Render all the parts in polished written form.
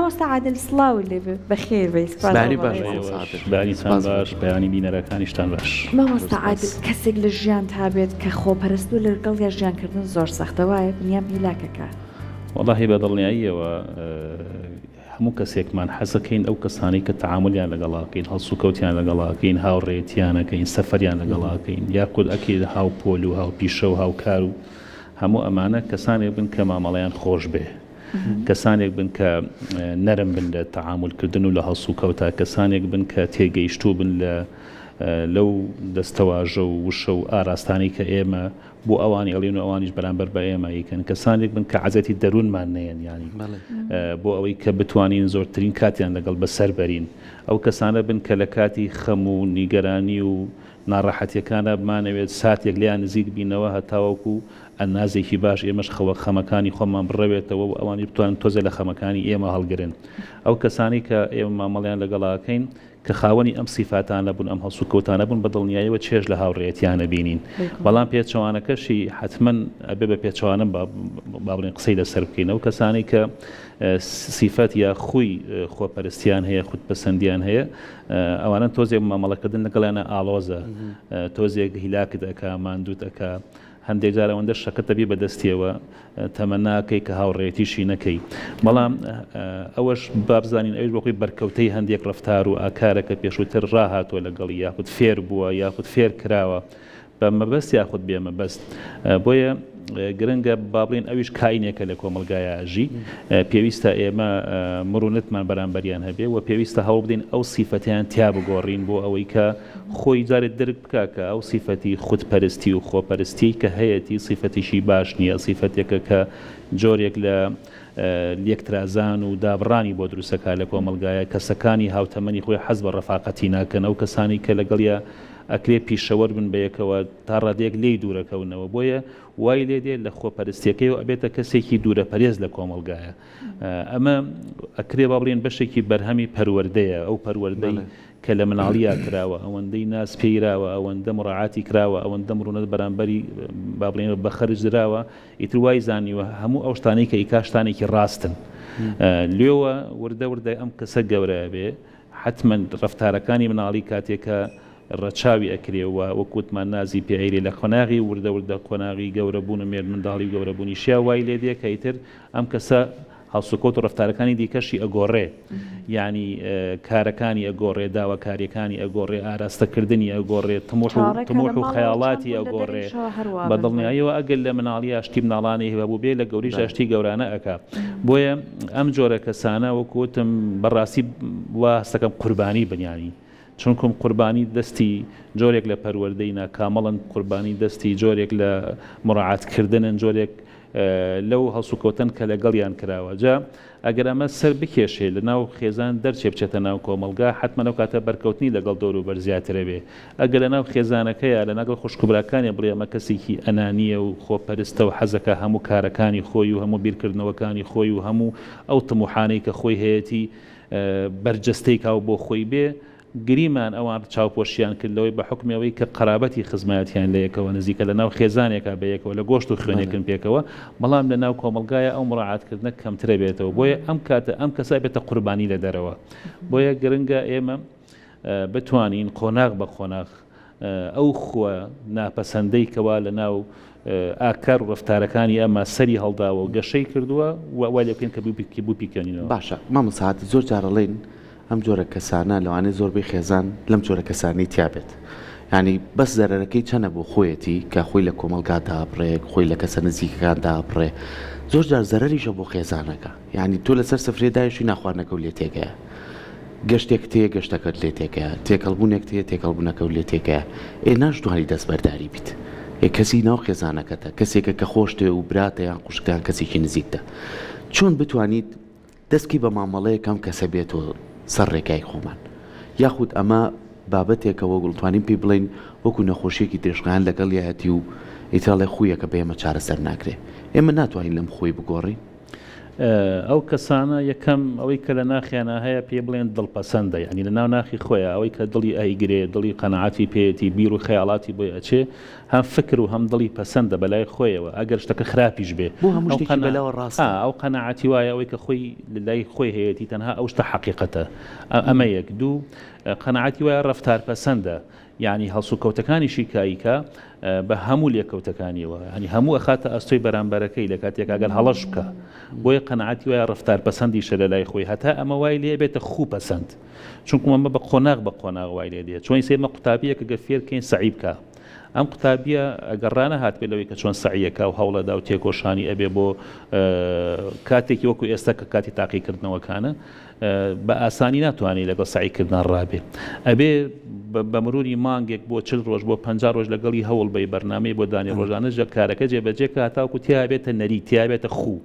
مامۆستا عادل سڵاوت لێ بێ بەخێر بێی سپاس بۆ بەیانی باش بەڕێزت. مامۆستا ئێوەش عادل بەیانیتان سپاس بۆ باش بەیانی بینەرەکانیشتان باش. مامۆستا زۆر عادل سپاس. کەسێک لە ژیانتا بێت کە خۆپەرست بوو لەگەڵیا ژیان کردن زۆر سەختە وایە بنیام هیلاکەکا. وەڵاهی بە دڵنیاییەوە هەموو کەسێکمان حەزەکەین ئەو کەسانەی کە تەعامولیان لەگەڵا ئەکەین، هەڵسوکەوتیان لەگەڵا ئەکەین، هاوڕێیەتیان ئەکەین، سەفەریان لەگەڵا ئەکەین، یاخود ئەکەین هاوپۆل و هاوپیشە و هاوکار و هەموو ئەمانە کەسانێک بن کە مامەڵەیان خۆش بێ، کەسانێک بن کە نەرم بن لە تەعامولکردن و لە هەڵسوکەوتا، کەسانێک بن کە تێگەیشتوو بن لە لەو دەستەواژە و وشە و ئاراستانەی کە ئێمە بۆ ئەوانی ئەڵێن و ئەوانیش بەرامبەر بە ئێمە ئەیکەن کەسانێک بن کە عەزێتی دەروونمان نەیەن یانی بۆ ئەوەی کە بتوانین زۆرترین کاتیان لەگەڵ بەسەر بەرین ئەو کەسانە بن کە لە کاتی خەم و نیگەرانی و ناڕەحەتیەکانە بمانەوێت ساتێک لێیان نزیک بینەوە هەتاوەکو ئەنازێکی باش ئێمەش خەوە خەمەکانی خۆمان بڕەوێتەوە و ئەوانی بتوانن تۆزێ لە خەمەکانی ئێمە هەڵگرن ئەو کەسانی کە ئێمە مامەڵیان لەگەڵاکەین کە خاوەنی ئەم سیفاتانە بوون، ئەم هەڵسوکەوتانە بوون، بە دڵنیایەوە چێژ لە هاوڕێیەتیان ئەبینین. بەڵام پێچەوانەکەشی حەتمەن ئەبێ بە پێچەوانە با بڵێین قسەی لەسەر بکەین. ئەو کەسانەی کە سیفەت یا خووی خۆپەرستیان هەیە، خودپەسەندیان هەیە، ئەوانە تۆزێک مامەڵەکردن لەگەڵیانە ئاڵۆزە، تۆزێک هیلاکت ئەکا، ماندووت ئەکا. هەندێک جار ئەوەندە شەکەت دەبی بە دەستیەوە تەمەنا ئەکەی کە هاوڕێیەتیشی نەکەی بەڵام ئەوەش با بزانین ئەویش بەخۆی بەرکەوتەی هەندێک ڕەفتار و ئاکارە کە پێشووتر ڕاهاتووە لەگەڵی یاخود فێر بووە یاخود فێر کراوە بە مەبەست یاخود بێ مەبەست بۆیە گرنگە با بڵێین ئەویش کاینێکە لە کۆمەڵگایا ئەژی پێویستە ئێمە مرونەتمان بەرامبەریان هەبێ و پێویستە هەوڵ بدەین ئەو سیفەتیان تیا بگۆڕین بۆ ئەوەی کە خۆی جارێ درک بکا کە ئەو سیفەتی خودپەرستی و خۆپەرستیەی کە هەیەتی سیفەتێکی باش نیە، سیفەتێکە کە جۆرێک لە لێکترازان و دابڕانی بۆ دروست ئەکا لە کۆمەڵگایا، کەسەکانی هاوتەمەنی خۆی حەز بە ڕەفاقەتی ناکەن، ئەو کەسانەی کە لەگەڵیا ئەکرێ پیشەوەر بن بەیەکەوە تا ڕادەیەک لێی دوورەکەونەوە، بۆیە وای لێدێ لە خۆپەرستیەکەیەوە ئەبێتە کەسێکی دوورەپەرێز لە کۆمەڵگایا. ئەمە ئەکرێ با بڵێین بەشێکی بەرهەمی پەروەردەیە، ئەو پەروەردەی کە لە مناڵیا کراوە، ئەوەندەی ناز پێیراوە، ئەوەندە مڕاعاتی کراوە، ئەوەندە مڕونەت بەرامبەری با بڵێین بە خەرج دراوە، ئیتر وای زانیوە هەموو ئەو شتانەی کە ئیکا شتانێکی ڕاستن. لێوە وردە وردە ئەم کەسە گەورە ئەبێ، حەتمەن ڕەفتارەکانی مناڵی کاتێ کە ڕەچاوی ئەکرێ و وەک وتمان نازی پێ ئەیرێ لە قۆناغی وردە وردە قۆناغی گەورە بوون و مێردمنداڵی و گەورە بوونیشیا وای لێ دێ کە ئیتر ئەم کەسە هەڵسوکەوت و ڕەفتارەکانی دیکەشی ئەگۆڕێ یانی کارەکانی ئەگۆڕێ داواکاریەکانی ئەگۆڕێ ئاراستەکردنی ئەگۆڕێ تموح و تموح و خەیاڵاتی ئەگۆڕێ بە دڵنیاییەوە ئەگەر لە مناڵیا شتی مناڵانەی هەبووبێ لە گەوریشدا شتی گەورانە ئەکا بۆیە ئەم جۆرە کەسانە وەکو وتم بەڕاستی وا هەستەکەم قوربانی بن یانی چونکم قوربانی دەستی جۆرێک لە پەروەردەی ناکامڵن، قوربانی دەستی جۆرێک لە مراعات کردنن، جۆرێک لەو هەڵسوکەوتەن کە لەگەڵیان کراوە. جا ئەگەر ئەمە سەر بکێشێ لە ناو خێزان دەرچێ بچێتە ناو کۆمەڵگا، حەتمەن ئەو کاتە بەرکەوتنی لەگەڵ دەوروبەر زیاترە بێ. ئەگەر لە ناو خێزانەکەیا لە ناگەڵ خوشک و براکانیا بڵێ ئەمە کەسێکی ئەنانییە و خۆپەرستە و حەزەکا هەموو کارەکانی خۆی و هەموو بیرکردنەوەکانی خۆی و هەموو ئەو تموحانەی کە خۆی هەیەتی بەرجەستەی کا و بۆ خۆی بێ، گریمان ئەوان چاوپۆشیان کرد لەوەی بە حوکمی ئەوەی کە قەرابەتی خزمایەتیان لە یەکەوە نزیکە لە ناو خێزانێکا بە یەکەوە لە گۆشت و خوێنێکن پێکەوە بەڵام لە ناو کۆمەڵگایا ئەو مڕاعات کردنە کەمترە بێتەوە بۆیە ئەم کاتە ئەم کەسە ئەبێتە قوربانی لە دەرەوە بۆیە گرنگە ئێمە بتوانین قۆناغ بە قۆناغ ئەو خووە ناپەسەندەی کەوا لە ناو ئاکار و ڕەفتارەکانی ئەمە سەری هەڵداوە و گەشەی کردووە و وای لێ بکەین کە بپیکێنینەوە. باشە مامۆستا هادی زۆر جار ئەڵێن ئەم جۆرە کەسانە لەوانەیە زۆربەی خێزان لەم جۆرە کەسانەی تیا بێت یانی بەس زەرەرەکەی چەنە بۆ خۆیەتی کە خۆی لە کۆمەڵگا دابڕێ خۆی لە کەسە نزیکەکان دابڕێ زۆر جار زەرەریشە بۆ خێزانەکە یانی تۆ لەسەر سفرەی دایشی ناخواردنەکەو لێ تێکەیە گەشتێکت هەیە گەشتەکەت لێ تێکەیە تێکەڵبوونێکت هەیە تێکەڵبوونەکەو لێ تێکەیە ئێ ناشتوانی دەستبەرداری بیت ئێ کەسی ناو خێزانەکەتە کەسێکە کە خۆشتێ و براتە یان خوشکتە یان کەسێکی نزیکتە چۆن بتوانیت دەست بکەی بە مامەڵەیەک ئەم کەسە بێتەوە سەر ڕێگای خۆمان یاخود ئەمە بابەتێکە وەک دەتوانین پێی بڵێین وەکو نەخۆشیەکی درێژخایەن لەگەڵیایەتی و ئیتر ئەڵێ خوویەکە بە ئێمە چارەسەر ناکرێ ئێمە ناتوانین لەم خووەی بگۆڕین؟ ئەو کەسانە یەکەم ئەوەی کە لە ناخیانا هەیە پێی بڵێن دڵپەسەندە یانی لە ناو ناخی خۆیا ئەوەی کە دڵی ئەیگرێ دڵی قەناعەتی پێیەتی بیر و خەیاڵاتی بۆی ئەچێ هەم فکر و هەم دڵی پەسەندە بەلای خۆیەوە ئەگەر شتەکە خراپیش بێ بۆ هەموو ئەو شتێکی قەنا بەلاوە ئا ڕاستە. ئەو قەناعەتی وایە ئەوەی کە خۆی لە لای خۆی هەیەتی تەنها ئەو شتە حەقیقەتە ئەمە یەک دوو قەناعەتی وایە ڕەفتار پەسەندە یانی هەڵسوکەوتەکانیشی کە ئەیکا بە هەموو لێکەوتەکانیەوە یانی هەموو ئەخاتە ئەستۆی بەرامبەرەکەی لە کاتێکا گەر هەڵەش بکا بۆیە قەناعەتی وایە ڕەفتار پەسەندیشە لە لای خۆی هەتا ئەمە وای لێ بێتە خوو پەسەند چونکو ئەمە بە قۆناغ بە قۆناغ وای لێ دێ چۆن سێمە قوتابیەکە گەر فێرکەین سەعی بکا ئەم قوتابیە ئەگەر ڕانەهاتبێ لەوەی کە چۆن سەعیەکە و هەوڵەدا و تێکۆشانی ئەبێ بۆ کاتێکی وەکو ئێستا کە کاتی تاقیکردنەوەکانە بە ئاسانی ناتوانێ لەگەڵ سەعی کردنا ڕابێ ئەبێ بە مروری مانگێک بۆ چل ڕۆژ بۆ 50 ڕۆژ لەگەڵی هەوڵ بەی بەرنامەی بۆ دانی ڕۆژانە ژە کارەکە جێبەجێ کە هەتاوەکو تیا بێتە نەری تیا بێتە خوو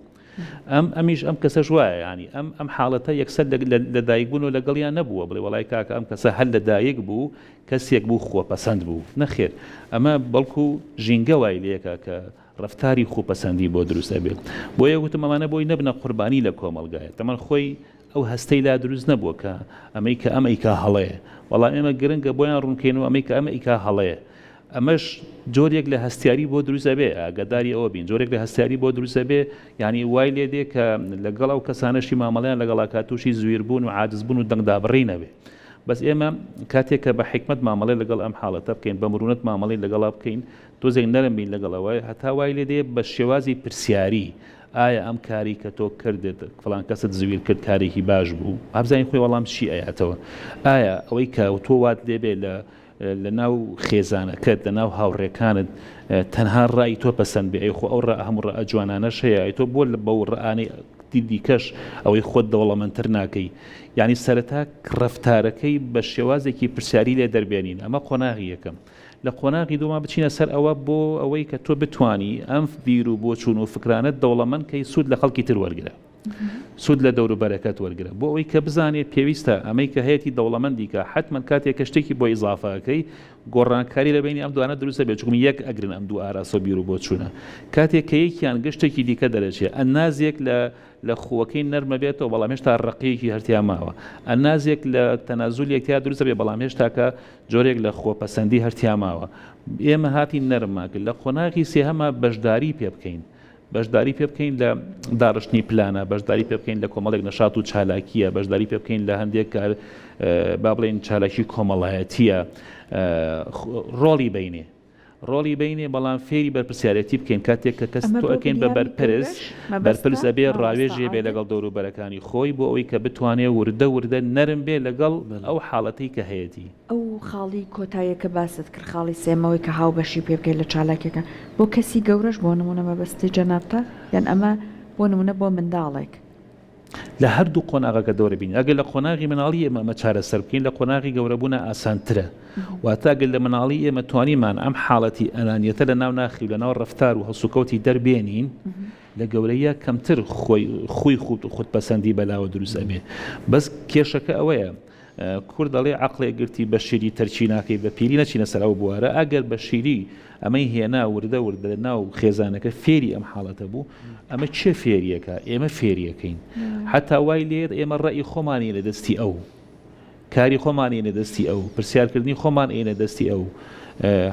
ئەم ئەمیش ئەم کەسەش وایە ینی ئەم ئەم حاڵەتە یەکسەر لە دایک بوون و لەگەڵیان نەبووە بڵێ وەڵای کاکە ئەم کەسە هەر لە دایک بوو کەسێک بوو خۆپەسەند بوو نەخێر ئەمە بەڵکو ژینگە وای لێکە کە ڕەفتاری خۆپەسەندی بۆ دروست ئەبێت بۆیە وتم ئەمانە بۆی نەبنە قوربانی لە کۆمەڵگایە تەمەن خۆی ئەو هەستەی لا دروست نەبووە کە ئەمەی کە ئەم ئەیکا هەڵەیە بەڵام ئێمە گرنگە بۆیان ڕوونکەینەوە ئەمەی کە ئەمە ئەیکا هەڵەیە ئەمەش جۆرێک لە هەستیاری بۆ دروست ئەبێ ئاگاداری ئەوە بین جۆرێک لە هەستیاری بۆ دروست ئەبێ یعنی وای لێ دێ کە لەگەڵ ئەو کەسانەشی مامەڵەیان لەگەڵا کات تووشی زویربوون و عاجزبوون و دەنگدابڕین ئەبێ بەس ئێمە کاتێک کە بە حیکمەت مامەڵەی لەگەڵ ئەم حاڵەتە بکەین بە مرونەت مامەڵەی لەگەڵا بکەین تۆزێک نەرم بین لەگەڵ ئەوە هەتا وای لێ دێ بە شێوازی پرسیاری ئایا ئەم کاری کە تۆ کردت فڵان کەست زویر کرد کارێکی باش بوو ئابزانین خۆی وەڵام چی ئەیاتەوە ئایا ئەوەی کە تۆ وات لێ بێ لە لە ناو خێزانەکەت لە ناو هاوڕێکانت تەنها ڕای تۆ پەسەند بێ ئەی خۆ ئەو ڕا هەموو ڕا جوانانەش هەیە ئەی تۆ بۆ بەو ڕانەی دیکەش ئەوەی خۆت دەوڵەمەندتر ناکەی یعنی سەرەتا ڕەفتارەکەی بە شێوازێکی پرسیاری لێ دەربێنین ئەمە قۆناغی یەکەم لە قۆناغی دووەما بچینە سەر ئەوە بۆ ئەوەی کە تۆ بتوانی ئەم بیر و بۆچوون و فکرانەت دەوڵەمەند کەی سوود لە خەڵکی تر وەرگرە سوود لە دەوروبەرەکەت وەرگرە بۆ ئەوەی کە بزانێ پێویستە ئەمەی کە هەیەی دەوڵەمەندی کە حتمما کاتێک کە شتێکی بۆ ئیزافەکەی گۆڕانکاری لە بینی ئەم دوانە دروستە بێت چونکە یەک ئەگرن ئەم دوو ئاراستە و بیر و بۆچوونە کاتێک کە یەکیان گشتێکی دیکە دەرەچێ ئەنازێک لە لە خووەکەی نەرمە بێتەوە بەڵام هێشتا ڕقیەکی هەرتیا ماوە ئەنازێک لە تەنازولێک تیا دروستە بێ بەڵام هێشتاکە جۆرێک لە خۆپەسەندی هەر تیا ماوە. ئێمە هاتین نەرممان کرد. لە قۆناغی سێهەما بەشداری پێ بکەین. بەشداری پێ بکەین لە داڕشتنی پلانە، بەشداری پێ بکەین لە کۆمەڵێک نەشات و چالاکییە، بەشداری پێ بکەین لە هەندێک کار با بڵێین چالاکی کۆمەڵایەتییە، ڕۆڵی بینێ. ڕۆڵی بینێ بەڵام فێری بەرپرسیارێتی بکەین کاتێک کە کەس ئەمە تۆ بۆ ئەکەین بە بنیامی بەرپرس گەورەش مەبەستە بەرپرس ئەبێ مامۆستا ڕاوێژێ بێ عادل؟ لەگەڵ دەوروبەرەکانی خۆی بۆ ئەوەی کە بتوانێ وردە وردە نەرم بێ لەگەڵ بەڵێ. ئەو حاڵەتەی کە هەیەتی. ئەو خاڵی کۆتاییە کە باست کرد خاڵی سێیەم ئەوەی کە هاوبەشی پێ بکەیت لە چالاکیەکان بۆ کەسی گەورەش بۆ نمونە مەبەستی جەنابتە یان ئەمە بۆ نمونە بۆ منداڵێک؟ لە هەردوو قۆناغەکە دەورە بین ئەگەر لە قۆناغی مناڵی ئێمە ئەمە چارەسەر بکەین لە قۆناغی گەورەبوونە ئاسانترە واتە گەر لە مناڵی ئێمە توانیمان ئەم حاڵەتی ئەنانیەتە لە ناو ناخی و لە ناو ڕەفتار و هەڵسوکەوتی دەربێنین لە گەورەیە کەمتر خۆی خوی خود خودپەسەندی بەلاوە دروست ئەبێ بەس کێشەکە ئەوەیە کورد دەڵێ عەقڵێ گرتی بە شیری تەرکی ناکەی بە پیری نەچینە سەر ئەو بوارە ئەگەر بە شیری ئەمەی هێنا وردە وردە لە ناو خێزانەکە فێری ئەم حاڵەتە بوو ئەمە کێ فێریەکە ئێمە فێریەکەین حتا وای لێت ئێمە ڕەئی خۆمانی لە دەستی ئەو کاری خۆمان ئێنە دەستی ئەو پرسیارکردنی خۆمان ئێنە دەستی ئەو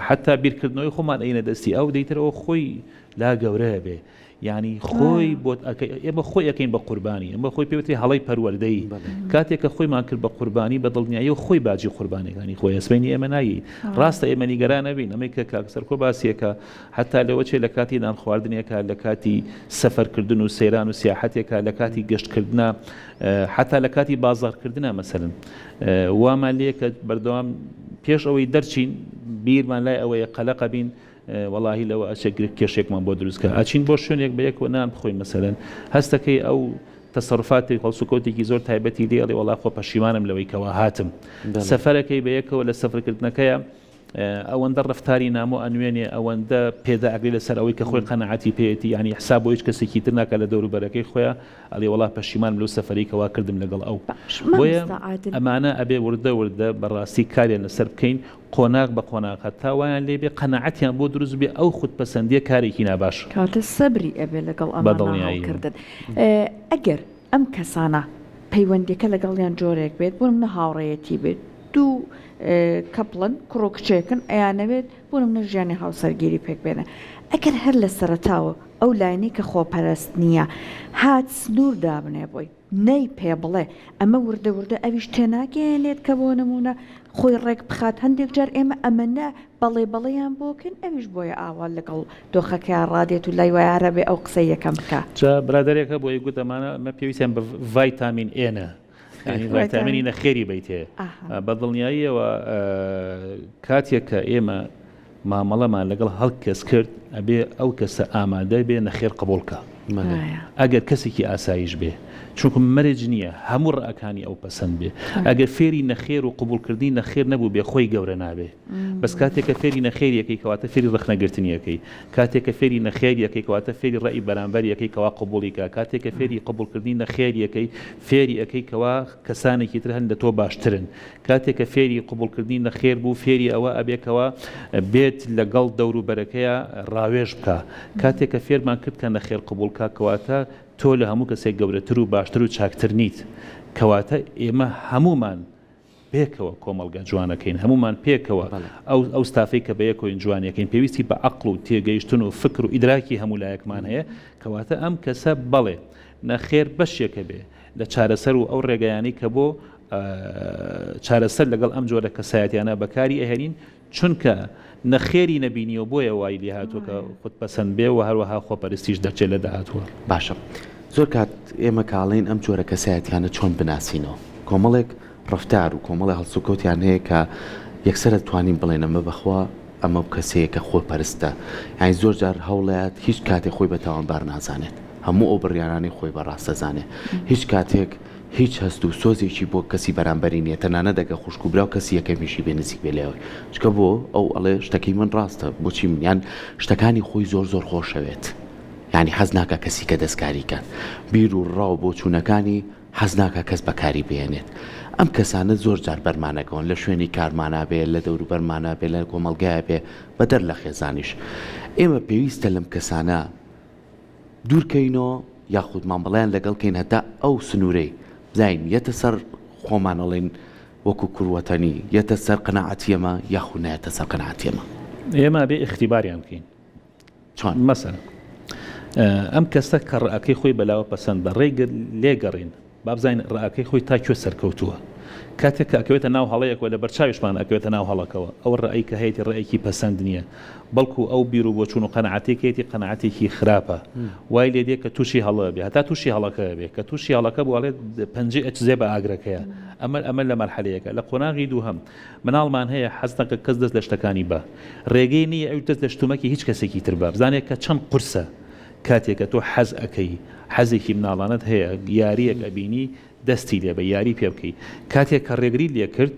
حتا بیرکردنەوەی خۆمان ئێنە دەستی ئەو دەیترەوە خۆی لا گەورەیە بێ یانی خۆی بۆت ئەکەی ئێمە خۆی ئەکەین بە قوربانی ئەمە خۆی پێوتری هەڵەی پەروەردەیی کاتێک کە خۆیمان کرد بە قوربانی بە دڵنیایی و خۆی باجی قوربانەکانی خۆی ئەسمێنی ئێمە نایی ڕاستە ئێمە نیگەران نەبین ئەمەی کە کاک سەرکۆ باسیەکە حتا لەوە چێ لە کاتی نان خواردنێکە لە کاتی سەفەرکردن و سەیران و سیاحەتێکە لە کاتی گەشتکردە حتا لە کاتی بازارکردە مەسەلەن وامان لێ کە بەردەوام پێش ئەوەی دەرچین بیرمان لای ئەوەیە قەلەقە بین وەڵاهی لەوە ئەچێ گرفت کێشێکمان بۆ دروست کە ئەچین بۆ شوێنێک بە یەکەوە نان بخۆین مەسەلەن هەستەکەی ئەو تەسەروفاتێک هەڵسوکەوتێکی زۆر تایبەتی لێ ئەڵێ وەڵا خۆ پەشیمانم لەوەی کەوا هاتم سەفەرەکەی بە یەکەوە لە سەفەرکردنەکەیە. ئەوەندە ڕەفتاری نامۆ ئەنوێنێ، ئەوەندە پێداگری لەسەر ئەوەی کە خۆی قەناعەتی پێیەتی، یانی حساب بۆ هیچ کەسێکی تر ناکات لە دەوروبەرەکەی خۆیا، ئەڵێ وەڵا پەشیمانم لەو سەفەرەی کەوا کردم لەگەڵ ئەو. باش بۆیە مامۆستا عادل. ئەمانە ئەبێ وردە وردە بەڕاستی کاریان لەسەر بکەین، قۆناغ بە قۆناغ هەتا وایان لێ بێ قەناعەتیان بۆ دروست بێ ئەو خودپەسەندیە کارێکی ناباشە. کەواتە سەبری ئەبێ لەگەڵ بە ئەمانە دڵنیاییەوە. هەڵکردن. ئەگەر ئەم کەسانە پەیوەندیەکە لەگەڵیان جۆرێک بێت بۆ نمونە هاوڕێیەتی بێت دوو کەپڵن کوڕ و کچێکن ئەیانەوێت بۆ نمونە ژیانی هاوسەرگیری پێک بێنن ئەگەر هەر لە سەرەتاوە ئەو لایەنەی کە خۆپەرست نییە هات سنوور دابنێ بۆی نەی پێ بڵێ ئەمە وردە وردە ئەویش تێناگەیەنێت کە بۆ نمونە خۆی ڕێک بخات هەندێک جار ئێمە ئەمەنە بەڵێ بەڵێیان بۆ کەین ئەویش بۆیە ئاوا لەگەڵ دۆخەکەیا ڕادێت و لای وایە هەر ئەبێ ئەو قسەی یەکەم بکا. جا برادەرێک هەبوو ئەیگوت ئەمانە ئەمە پێویستیان بە ڤایتامین ئێنە یانی ڤایتامینی نەخێری بەیتێ بە دڵنیاییەوە کاتێک کە ئێمە مامەڵەمان لەگەڵ هەڵ کەس کرد ئەبێ ئەو کەسە ئامادە بێ نەخێر قبوڵ کە ئەگەر کەسێکی ئاسایش بێ چونکە مەرج نییە هەموو ڕەئەکانی ئەو پەسەند بێ ئەگەر فێری نەخێر و قبوڵکردنی نەخێر نەبوو بێ خۆی گەورە نابێ بەس کاتێک کە فێری نەخێری ئەکەی کەواتە فێری ڕەخنەگرتنی ئەکەی کاتێک کە فێری نەخێری ئەکەی کەواتە فێری ڕەئی بەرامبەری ئەکەی کەوا قبوڵی کا کاتێک کە فێری قبوڵکردنی نەخێری ئەکەی فێری ئەکەی کەوا کەسانێکی تر هەن لە تۆ باشترن کاتێک کە فێری قبوڵکردنی نەخێر بوو فێری ئەوە ئەبێ کەوا بێت لەگەڵ دەوروبەرەکەیا ڕاوێژ بکا کاتێک کە فێرمان کرد کە نەخێر قبوڵ کا کەواتە تۆ لە هەموو کەسێک گەورەتر و باشتر و چاکتر نیت کەواتە ئێمە هەموومان پێکەوە کۆمەڵگە جوانەکەین هەموومان پێکەوە ئەو ئەو ستافەی کە بەیەکەوەین جوانیەکەین پێویستی بە عەقڵ و تێگەیشتن و فکر و ئیدراکی هەموو لایەکمان هەیە کەواتە ئەم کەسە بەڵێ نەخێر بەشێکە بێ لە چارەسەر و ئەو ڕێگایانەی کە بۆ چارەسەر لەگەڵ ئەم جۆرە کەسایەتیانە بەکاری ئەهێنین چونکە نەخێری نەبینیوە بۆیە وای لێهاتووە کە خودپەسەند بێ و هەروەها خۆپەرستیش دەرچێ لە داهاتووە. باشە زۆر کات ئێمە کە ئەڵێین ئەم جۆرە کەسایەتیانە چۆن بناسینەوە کۆمەڵێک ڕەفتار و کۆمەڵێ هەڵسوکەوتیان هەیە کە یەکسەر ئەتوانین بڵێین ئەمە بەخوا ئەمە ئەو کەسەیە کە خۆپەرستە یانی زۆر جار هەوڵەیات هیچ کاتێک خۆی بە تاوانبار نازانێت هەموو ئەو بڕیارانەی خۆی بە ڕاست دەزانێ هیچ کاتێک هیچ هەست و سۆزێکی بۆ کەسی بەرامبەری نیە تەنانەت ئەگەر خوشک و برا و کەسی یەکەمیشی بێ نزیک بێ لێوەی چونکە بۆ ئەو ئەڵێ شتەکەی من ڕاستە بۆچی من یان شتەکانی خۆی زۆر زۆر خۆشەوێت یانی حەز ناکا کەسی کە دەستکاری کات بیر و ڕا و بۆچوونەکانی حەز ناکا کەس بەکاری بهێنێت ئەم کەسانە زۆر جار بەرمانەکەون لە شوێنی کارمانا بێ لە دەوروبەرمانا بێ لە کۆمەڵگایە بێ بەدەر لە خێزانیش ئێمە پێویستە لەم کەسانە دوور کەینەوە یاخود مامەڵەیان لەگەڵ کەین هەتا ئەو سنوورەی بزانین یەتە سەر خۆمان ئەڵێین وەکو کوروەتەنی یەتە سەر قەناعەتی ئێمە یاخود نایەتە سەر قەناعەتی ئێمە. ئێمە ئەبێ ئیختیباریان بکەین. چۆن؟ مەسەلەن ئەم کەسە کە ڕەئەکەی خۆی بەلاوە پەسەندە ڕێی لێگەڕین با بزانین ڕەئەکەی خۆی تا کوێ سەرکەوتووە. کاتێک کە ئەکەوێتە ناو هەڵەیەکەوە لە بەرچاویشمان ئەکەوێتە ناو هەڵەکەوە، ئەو ڕەئەی کە هەیەتی ڕەئێکی پەسەند نییە، بەڵکو ئەو بیر و بۆچوون و قەناعەتەی کە هەیەتی قەناعەتێکی خراپە، وای لێ دێ کە تووشی هەڵە بێ، هەتا تووشی هەڵەکە ئەبێ، کە تووشی هەڵەکە بوو ئەڵێ پەنجەی ئەچزێ بە ئاگرەکەیا. ئەمە ئەمە لە مەرحەلەیەکە. لە قۆناغی دووهەم مناڵمان هەیە حەز نەکا کەس دەست لە شتەکانی با. ڕێگەی نییە ئەویش دەست لە شتومەکی هیچ کەسێکی تر با. بزانێ کە چەند قورسە. کاتێ کە تۆ حەز ئەکەی حەزێکی مناڵانەت هەیە یاریەک ئەبینی دەستی لێ بە یاری پێ بکەی کاتێک کە ڕێگریت لێ کرد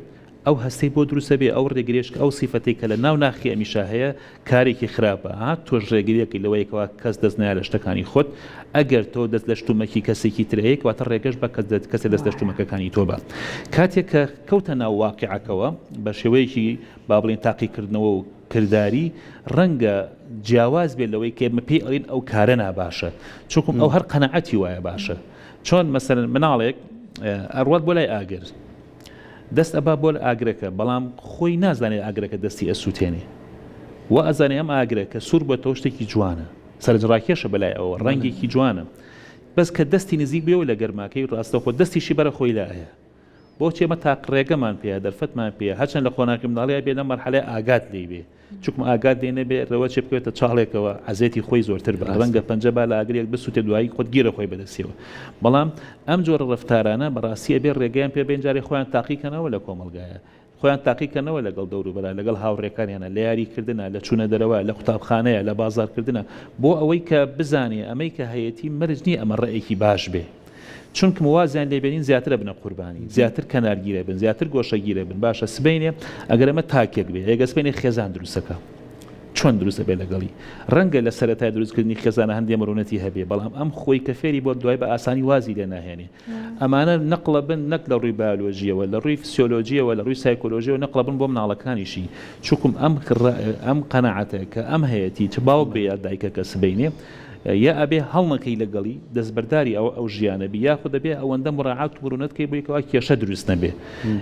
ئەو هەستەی بۆ دروست ئەبێ ئەو ڕێگریەش کە ئەو سیفەتەی کە لە ناو ناخی ئەمیشا هەیە کارێکی خراپە ها تۆش ڕێگریەکەی لەوەی کەوا کەس دەست نایە لە شتەکانی خۆت ئەگەر تۆ دەست لە شتومەکی کەسێکی تر ئەیەی کەواتە ڕێگەش بە کەس کەسێ دەست لە شتومەکەکانی تۆ بە کاتێک کە کەوتە ناو واقیعەکەوە بە شێوەیەکی با بڵێین تاقیکردنەوە و کرداری ڕەنگە جیاواز بێت لەوەی کە ئێمە پێی ئەڵێین ئەو کارە ناباشە چونکم ئەو هەر قەناعەتی وایە باشە چۆن مەسەلەن مناڵێک ئەڕوات بۆ لای ئاگر دەست ئەبا بۆ ئاگرەکە بەڵام خۆی نازانێت ئاگرەکە دەستی ئەسووتێنێ و ئەزانێ ئەم ئاگرە کە سوور بۆتەوە شتێکی جوانە سەرنجڕاکێشە بەلای ئەوە ڕەنگێکی جوانە بەس کە دەستی نزیک بێەوە لە گەرماکەی ڕاستەخۆ دەستیشی بەرە خۆی لایە بۆچی ئێمە تاق ڕێگەمان پێیە دەرفەتمان پێیە هەرچەند لە قۆناغی منداڵیا بێ لەم مەرحەلەیە ئاگات لێی بێ چونکم ئاگات لێ نەبێ ڕەوەچێ بکەوێتە چاڵێکەوە عەزێتی خۆی زۆرتر بە ڕەنگە پەنجە با لە ئاگرێک بسووتێ دوایی خۆت گیرە خۆی بەدەستیەوە بەڵام ئەم جۆرە ڕەفتارانە بەڕاستی ئەبێ ڕێگەیان پێ بێن جارێ خۆیان تاقی کەنەوە لە کۆمەڵگایە خۆیان تاقی کەنەوە لەگەڵ دەوروبەرا لەگەڵ هاوڕێکانیانە لە یاری کردنا لە چوونە دەرەوە لە قوتابخانەیە لە بازاڕ کردنا بۆ ئەوەی کە بزانێ ئەمەی کە هەیەتی مەرج نییە ئەمە ڕێیەکی باش بێ. چونکم وازیان لێ بێنین زیاتر ئەبنە قوربانی، زیاتر کەنارگیر ئەبن، زیاتر گۆشەگیر ئەبن، باشە سبەینێ ئەگەر ئەمە تاکێک بێ، ئێگە سبەینێ خێزان دروست ئەکا چۆن دروست ئەبێ لەگەڵی؟ ڕەنگە لە سەرەتای دروستکردنی خێزانە هەندێ مرونەتی هەبێ، بەڵام ئەم خۆی کە فێری بووە دوای بە ئاسانی وازی لێ ناهێنێ. ئەمانە نەقڵە بن نەک لە ڕووی بایۆلۆژییەوە، لە ڕووی فسیۆلۆژییەوە، لە ڕووی سایکۆلۆژییەوە نەقڵە بن بۆ مناڵەکانیشی، چونکم ئەم ئەم قەناعەتە کە ئەم هەیەتی چ باوک بێ یا دایکەکە سبەینێ یا ئەبێ هەڵنەکەی لەگەڵی دەستبەرداری ئەو ئەو ژیانە بی یاخود دەبێ ئەوەندە مراعات و مرونەت کەی بۆی کەوا کێشە دروست نەبێ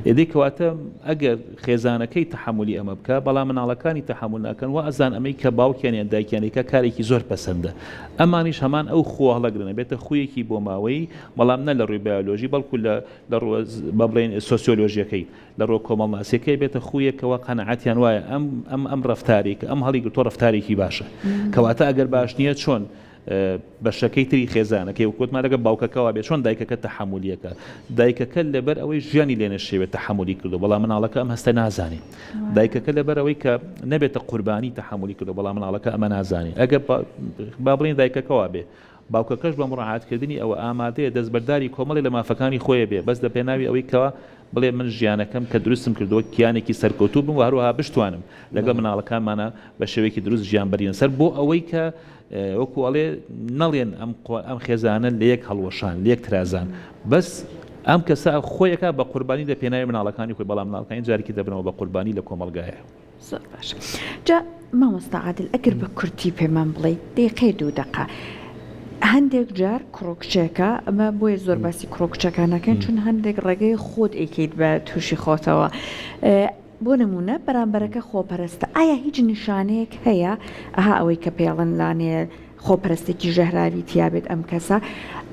ئێدی کەواتە ئەگەر خێزانەکەی تەحەمولی ئەمە بکا بەڵام مناڵەکانی تەحەمول ناکەن وا ئەزان ئەمەی کە باوکیان یان دایکیان ئەیکا کارێکی زۆر پەسەندە ئەمانیش هەمان ئەو خووە هەڵەگرن ئەبێتە خوویەکی بۆماوەیی بەڵام نە لە ڕووی بایۆلۆژی بەڵکو لە لە ڕووە با بڵێین سۆسیۆلۆژیەکەی لە ڕووە کۆمەڵناسیەکەی بێتە خوویەک کەوا قەناعەتیان وایە ئەم ئەم ئەم ڕەفتارەی کە ئەم هەڵیگرتووە ڕەفتارێکی باشە کەواتە ئەگەر باش نییە چۆن بەشەکەی تری خێزانەکەی وەک وتمان لەگەڵ باوکەکە وابێ چۆن دایکەکە تەحەمولیەکە دایکەکە لەبەر ئەوەی ژیانی لێ نەشێوێت تەحەمولی کردو بەڵام مناڵەکە ئەم هەستە نازانێ دایکەکە لەبەر ئەوەی کە نەبێتە قوربانی تەحەمولی کردو بەڵام مناڵەکە ئەمە نازانێ ئەگەر با بڵێین دایکەکە وابێ باوکەکەش بە مڕاعاتکردنی ئەوە ئامادەیە دەستبەرداری کۆمەڵێ لە مافەکانی خۆی بێ بەس لە پێناوی ئەوەی کەوا بڵێ من ژیانەکەم کە دروستم کردووە کیانێکی سەرکەوتوو بم و هەروەها بشتوانم لەگەڵ مناڵەکانمانە بە شێوەیەکی دروست ژیان بەرینە سەر بۆ ئەوەی کە وەکو ئەڵێ نەڵێن ئەم ئەم خێزانە لە یەک هەڵوەشان لە یەک ترازان بەس ئەم کەسە خۆیەکە بە قوربانی لە پێناوی مناڵەکانی خۆی بەڵام مناڵەکانی جارێکی دەبنەوە بە قوربانی لە کۆمەڵگایە. زۆر باشە جا مامۆستا عادل ئەگەر بە کورتی پێمان بڵێی دەیقەی دوو دەقە هەندێک جار کوڕ و کچێکە ئەمە بۆیە زۆر باسی کوڕ و کچەکان ناکەین چون هەندێک ڕێگەی خۆت ئەیکەیت بە تووشی خۆتەوە بۆ نمونە بەرامبەرەکە خۆپەرستە ئایا هیچ نیشانەیەک هەیە ئەها ئەوەی کە پێڵن لانێ خۆپەرستێکی ژەهراوی تیابێت ئەم کەسە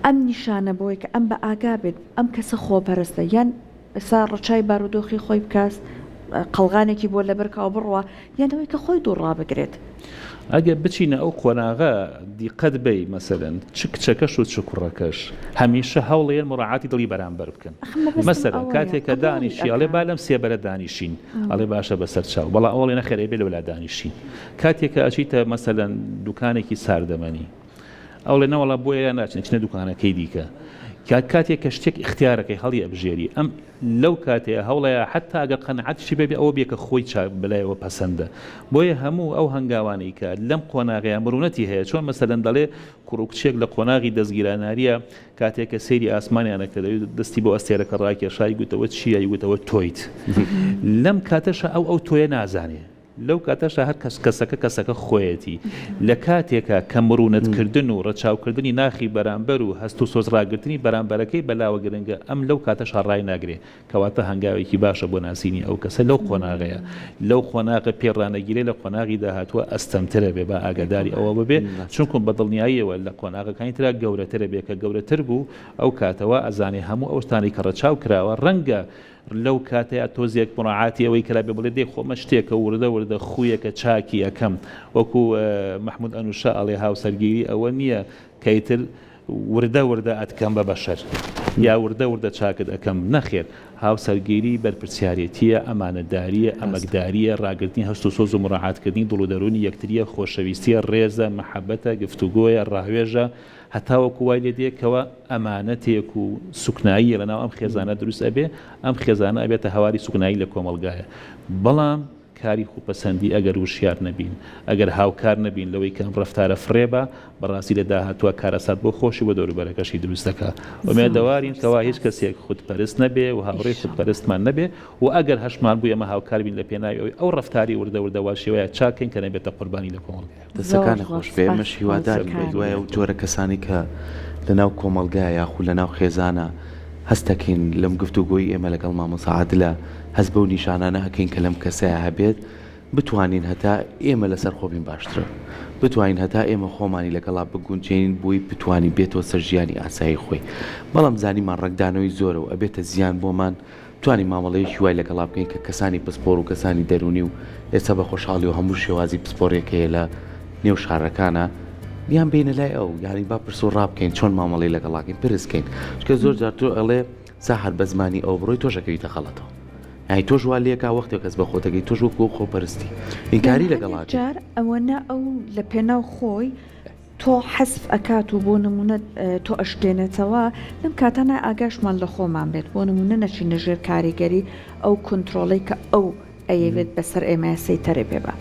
ئەم نیشانە بۆی کە ئەم بە ئاگا بێت ئەم کەسە خۆپەرستە یان ئێستا ڕەچای بارودۆخی خۆی بکات، قەڵغانێکی بۆ لەبەر کا و بڕوا، یان ئەوەی کە خۆی دوور ڕابگرێت. ئەگەر بچینە ئەو قۆناغە دیقەت بەی مەسەلەن چ کچەکەش و چ کوڕەکەش هەمیشە هەوڵەیەن موراعاتی دڵی بەرامبەر بکەن ئەخ مەبەستم مەسەلەن ئەوەیە کاتێک کە قبوڵی دانیشی ئەڵێ ئەکا. با لەم سێبەرە دانیشین ئەڵێ باشە بەسەر چاو بەڵام ئەو ئەڵێ نەخێر ئەبێ لەولا دانیشین کاتێک کە ئەچیتە مەسەلەن دوکانێکی ساردەمەنی ئەوڵێ نەوەڵا بۆیە ناچین ئەچینە دوکانەکەی دیکە کاتێک کە شتێک ئیختیارەکەی هەڵی ئەبژێری ئەم لەو کاتەیە هەوڵەیە حتا ئەگەر قەناعەتیشی پێ بێ ئەوە بێ کە خۆی چاک بەلایەوە پەسەندە بۆیە هەموو ئەو هەنگاوانەی کە لەم قۆناغەیە مرونەتی هەیە چۆن مەسەلەن دەڵێ کوڕ و کچێک لە قۆناغی دەستگیراناریە کاتێک کە سەیری ئاسمانیان ئەکرد دەستی بۆ ئەستێرەکە ڕاکێشای گوتەوە چییە گوتەوە تۆیت لەم کاتەشە ئەو ئەو تۆیە نازانێ لەو کاتەشا هەر کەس کەسەکە کەسەکە خۆیەتی. لە کاتێکا کە مروونەت کردن و ڕەچاو کردنی ناخی بەرامبەر و هەست و سۆز ڕاگرتنی بەرامبەرەکەی بەلاوە گرنگە، ئەم لەو کاتەشا ڕایناگرێ. کەواتە هەنگاوێکی باشە بۆ ناسینی ئەو کەسە لەو قۆناغەیە. لەو قۆناغە پێ ڕانەگیرێ لە قۆناغی داهاتووە ئەستەمترە بێ با ئاگاداری ئەوە ببێ چونکوم بە دڵنیاییەوە لە قۆناغەکانی ترا گەورەترە بێ کە گەورەتر بوو ئەو کاتە وا ئەزانێ هەموو ئەو شتانەی کە ڕەچاو کراوە ڕەنگە لەو کاتەیا تۆزێک موراعاتی ئەوەی کرابێ بڵێ دەی خۆ مە شتێکە وردە وردە خوویەکە چاکی ئەکەم وەکو مەحمود ئەنوشە ئەڵێ هاوسەرگیری ئەوە نییە کە ئیتر وردە وردە ئەتکەم بە بەشەر یا وردە وردە چاکت ئەکەم نەخێر هاوسەرگیری بەرپرسیارێتییە ئەمانەتدارییە ئەمەکدارییە ڕاگرتنی هەست و سۆز و موراعاتکردنی دڵ و دەروونی یەکترییە خۆشەویستییە ڕێزە مەحەبەتە گفتوگۆیە ڕاوێژە هەتاوەکو وای لێ دێ کەوا ئەمانەتێک و سوکناییە لەناو ئەم خێزانە دروست ئەبێ، ئەم خێزانە ئەبێتە هەواری سوکنایی لە کۆمەڵگایە. بەڵام کاری خوپەسەندی ئەگەر وشیار نەبین، ئەگەر هاوکار نەبین لەوەی کە ئەم ڕەفتارە فڕێ با، بەڕاستی لە داهاتووا کارەسات بۆ خۆشی و بۆ دەوروبەرەکەشی دروست دەکا. ئومێدەوارین کەوا هیچ کەسێک خودپەرست نەبێ و هاوڕێی خودپەرستمان نەبێ و ئەگەر هەشمان بوو ئێمە هاوکار بین لە پێناوی ئەوەی ئەو ڕەفتاری وردە وردە وا شێوەیە چاک کەین کە نەبێتە قوربانی لە کۆمەڵگایە. دەستەکانت خۆش بێ ئێمەش هیوادارین بە هیوای ئەو جۆرە کەسانەی کە لەناو کۆمەڵگا یاخو لەناو خێزانە هەست دەکەین لەم گفتوگۆی ئێمە لەگەڵ مامۆستا عادلە هەست بەو نیشانانە ئەکەین کە لەم کەسەیا هەبێت بتوانین هەتا ئێمە لەسەر خۆ بین باشترە بتوانین هەتا ئێمە خۆمانی لەگەڵا بگونجێنین بۆی بتوانین بێتەوە سەر ژیانی ئاسایی خۆی بەڵام زانیمان ڕەنگدانەوەی زۆرە و ئەبێتە زیان بۆمان توانی مامەڵەیەکی وای لەگەڵا بکەین کە کەسانی پسپۆڕ و کەسانی دەروونی و ئێستا بە خۆشحاڵی و هەموو شێوازی پسپۆڕیەک هەیە لە نێو شارەکانە بیان بینە لای ئەو یانی با پرس و ڕا بکەین چۆن مامەڵەی لەگەڵا کەین پرس کەین چونکە زۆر جار تۆ ئەڵێ سا هەر بە زمانی ئەو بڕۆی تۆش ئەکەویتە خەڵەتەوە یانی تۆش وا لێکا وەختێک هەست بە خۆتەکەی تۆش وەکو ئەو خۆپەرستی یان ئینکاری لەگەڵا هەندێک کەی. جار ئەوەنە ئەو لە پێناو خۆی. تۆ حەزف ئەکات و بۆ نمونە تۆ ئەشکێنێتەوە، لەم کاتانە ئاگاشمان لە خۆمان بێت، بۆ نمونە نەچینە ژێر کاریگەری ئەو کونترۆڵەی کە ئەو ئەیەوێت بەسەر ئێمەیا سەیتەرەی پێ با.